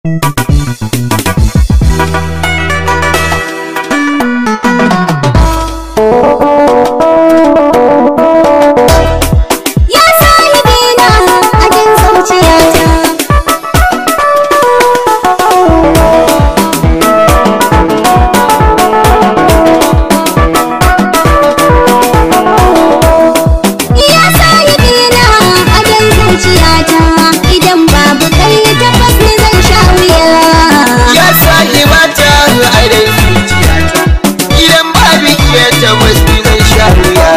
Ya sahibina ajin zuciyata. Ya sahibina ajin zuciyata, idan babu kai tabbas ni zan sha wuya. Ya sahibata a ran zuciyata, idan babu ke tabbas ni zan sha wuya.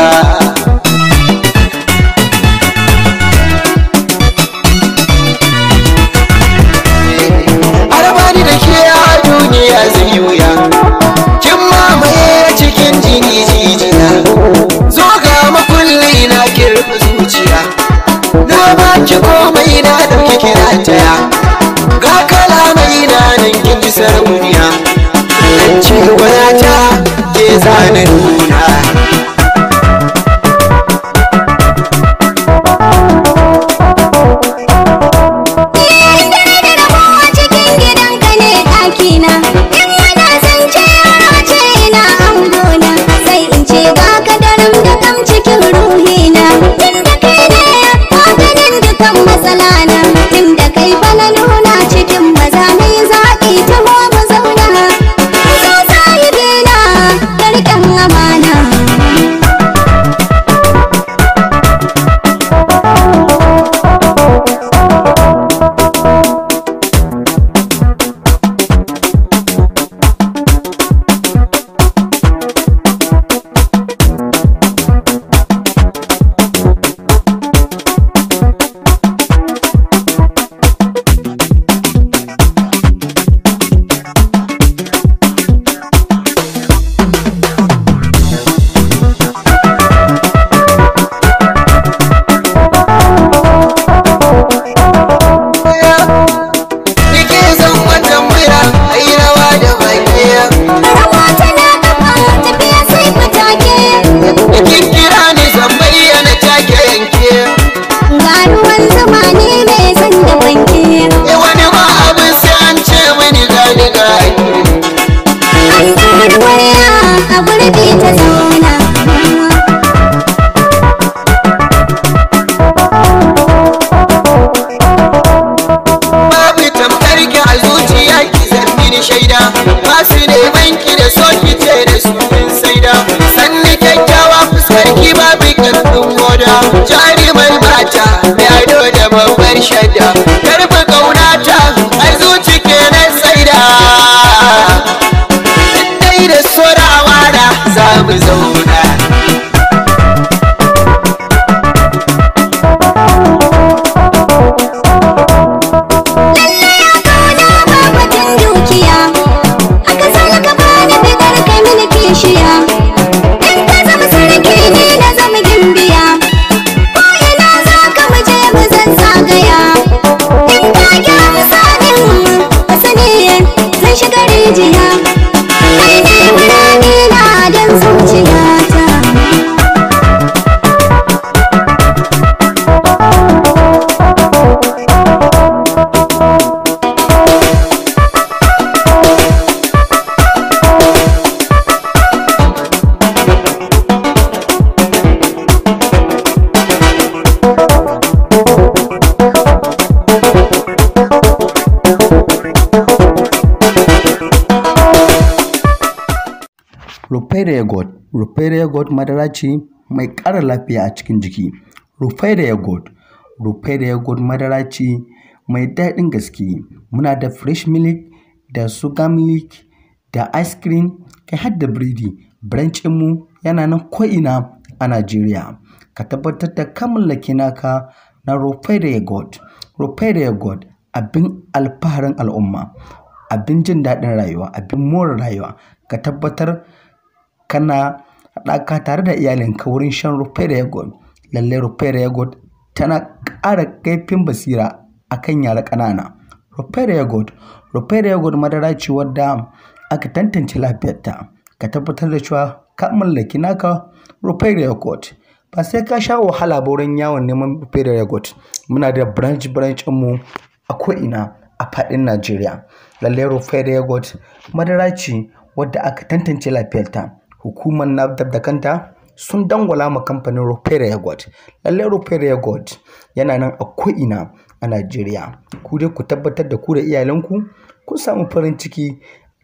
Araba ni da ke a duniya zai yi wuya, kin mamaye cikin jini jijiya. Zo ga makulli na kirfi zuciya, na baki komai na ɗauki kira taya. Ga kalamai na nan kin ji sarauniya, an ce gwanata ke zana nuna. Dare da rabuwa cikin gidanka ne ɗakina. In ana zance yaro ce ina angona, sai in ce ga ka daram da kam cikin ruhina. Tun da kai ne maganin dukan matsalana, tun da kai fa na nuna cikin maza na yi zaɓi taho mu zauna. Zo sahibina ka riƙen amana. Nike zan wata mura a yi rawa da bakiya. Rawa tana kafa tafiya sai fatake. Kin kira ni zan bayyana take yanke. Ga ruwan zuma ne mai son da wanke. E wani ma abin sai an ce mini gani gani. An tsara waya a gurbi ta zauna. Babu tamkar ki a zuciya ki zargi ni shaida. Masu neman ki da so ki ce da su kin saida. Sanni kyakkyawa fuskar ki babu karfin hoda. Jarumar mata mai ado da babbar shaida. Karfi kaunata a zuci kenan saida. Dai da sorawa da za mu zauna. Lalle ya kauna babatin dukiya. Haka zalika bani bidar kai mini kishiya. In ka zama sarki ni na zama gimbiya. Ko ina za ka mu je mu zazzagaya. In ka gyara sanin ka sani zan shiga rijiya. Kai ne murani na don zuciyata. Rufaida Yogurt. Rufaida Yogurt madara ce mai ƙara lafiya a cikin jiki. Rufaida Yogurt. Rufaida Yogurt madara ce mai daɗin gaske. Muna da fresh milk da sugar milk da ice cream kai har da biredi. Branch mu yana nan ko'ina a Najeriya. Ka tabbatar da ka mallaki naka na Rufaida Yogurt. Rufaida Yogurt abin alfaharin al'umma, abin jin daɗin rayuwa, abin more rayuwa. Ka tabbatar kana haɗaka tare da iyalinka wurin shan Rufaida Yogurt. Lallai Rufaida Yogurt tana ƙara kaifin basira a kan yara ƙanana. Rufaida Yogurt. Rufaida Yogurt madara ce wadda aka tantance lafiyarta. Ka tabbatar da cewa ka mallaki naka Rufaida Yogurt. Ba sai ka sha wahala ba wurin yawon neman Rufaida Yogurt. Muna da branch branch mu a ko'ina a faɗin Najeriya. Lallai Rufaidah Yogurt madara ce wadda aka tantance lafiyarta. Hukumar NAFDAC da kanta sun dangwala ma kamfanin Rufaidah Yogurt. Lallai Rufaidah Yogurt yana nan a ko'ina a Najeriya. Ku dai ku tabbatar da ku da iyalanku kun samu farin ciki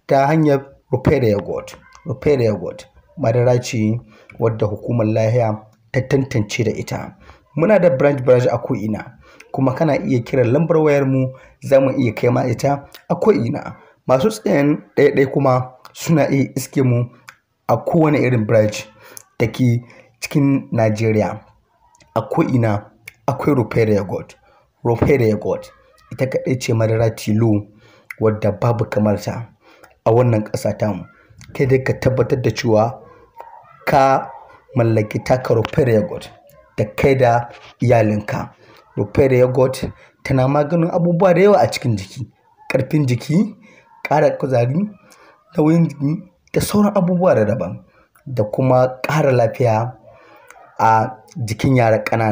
ta hanyar Rufaidah Yogurt. Rufaidah Yogurt madara ce wadda hukumar lafiya ta tantance da ita. Muna da branch branch a ko'ina, kuma kana iya kiran lambar wayar mu, za mu iya kai ma ita a ko'ina. Masu tsayen ɗaiɗai kuma suna iya iske mu a kowane irin branch da ke cikin Najeriya. A ko'ina akwai Rufaidah Yogurt. Rufaidah Yogurt ita kaɗai ce madara tilo wadda babu kamarta a wannan ƙasa tamu. Kai dai ka tabbatar da cewa ka mallaki taka Rufaidah Yogurt da kai da iyalinka. Rufaidah Yogurt tana maganin abubuwa da yawa a cikin jiki, ƙarfin jiki, ƙara kuzari, nauyin jiki da sauran abubuwa da daban, da kuma ƙara lafiya a jikin yara ƙanana.